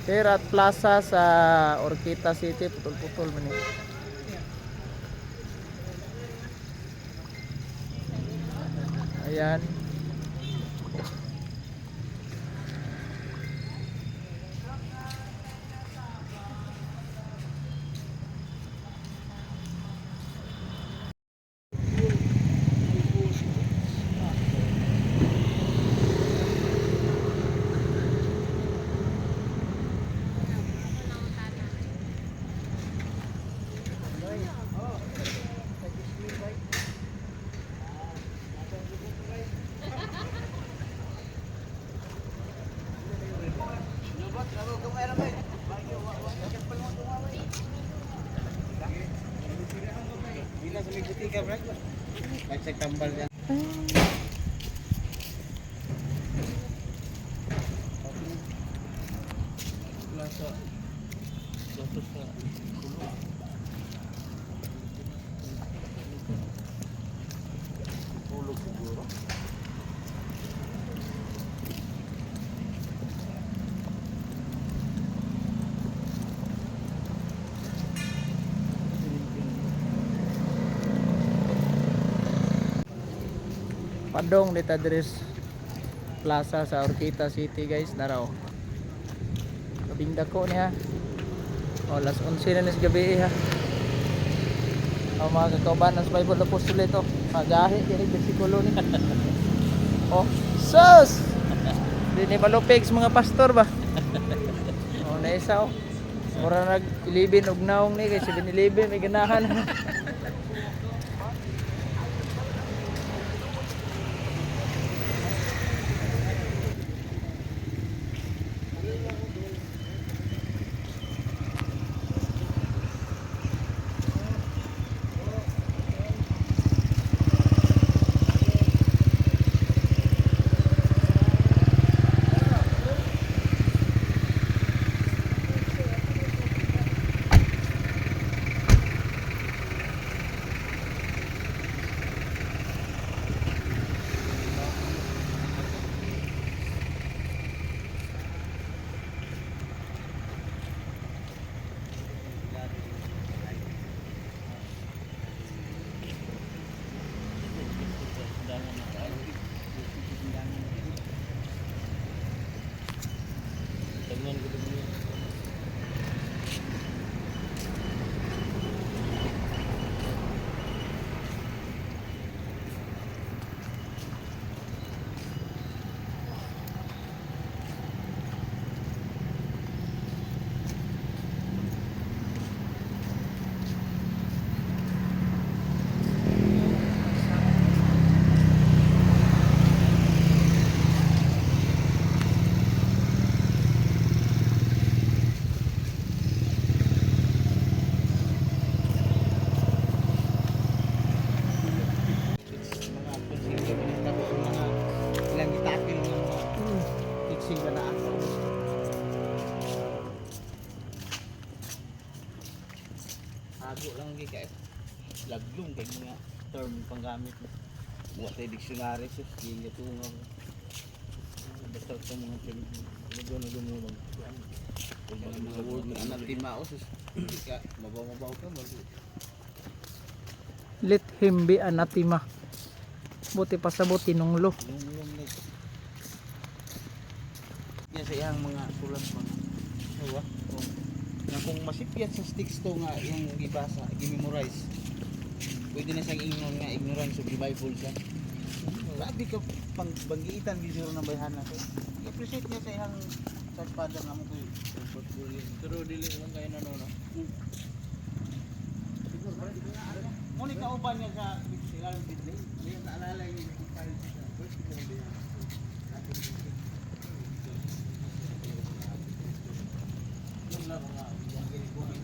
Here at Plaza sa Orquita City, putol-putol man eh. Ayan. Bila sa may butika, bro. Kahit sa tambal yan. Plaza. Plaza sa Pulo. Tulog siguro. Padong dita diri Plaza sa Orquita City, guys, naraw. Labing dako niya. O, alas 11 na nis gabi eh, ha. O, mga kakauban ng Bible Apostolate oh. Magahi kini bersikulo ni. Oh, sus! Di ni malupig sa mga pastor ba? Oh, naisa oh. Mura nag 11 og naong ni kay 7-Eleven may ganahan. Tingnan ko din yun. Mga konsilyo, tapos yung mga ilang gitakil ng mga fixing ka na ako. Hago lang gyud kay laglong kay mga term panggamit. Wa tay dictionary sus di nga tunga. Basta sa mga term lugo na gumulong. Kung mga word na anak timao, sus, hindi ka, mabaw-mabaw ka, mag Let him be anathema. Buti pa sa buti nunglo. Lunglong na. Yan sa iyang mga sulat pa. Diba? Nga kung masipyat sa sticks to nga yung gibasa, gimemorize. Pwede na siyang ingnon nga ignorance of the Bible siya. Grabe ka pang banggiitan gyud siguro ng bayhana to. I-appreciate niya sa iyang church father nga mo ko. Pero dili lang kayo na no, no. Mo ni kauban niya sa ilang bidlay. May naalala yung file sa first ko ng bayhana. Yung lang mga yung ginagawa.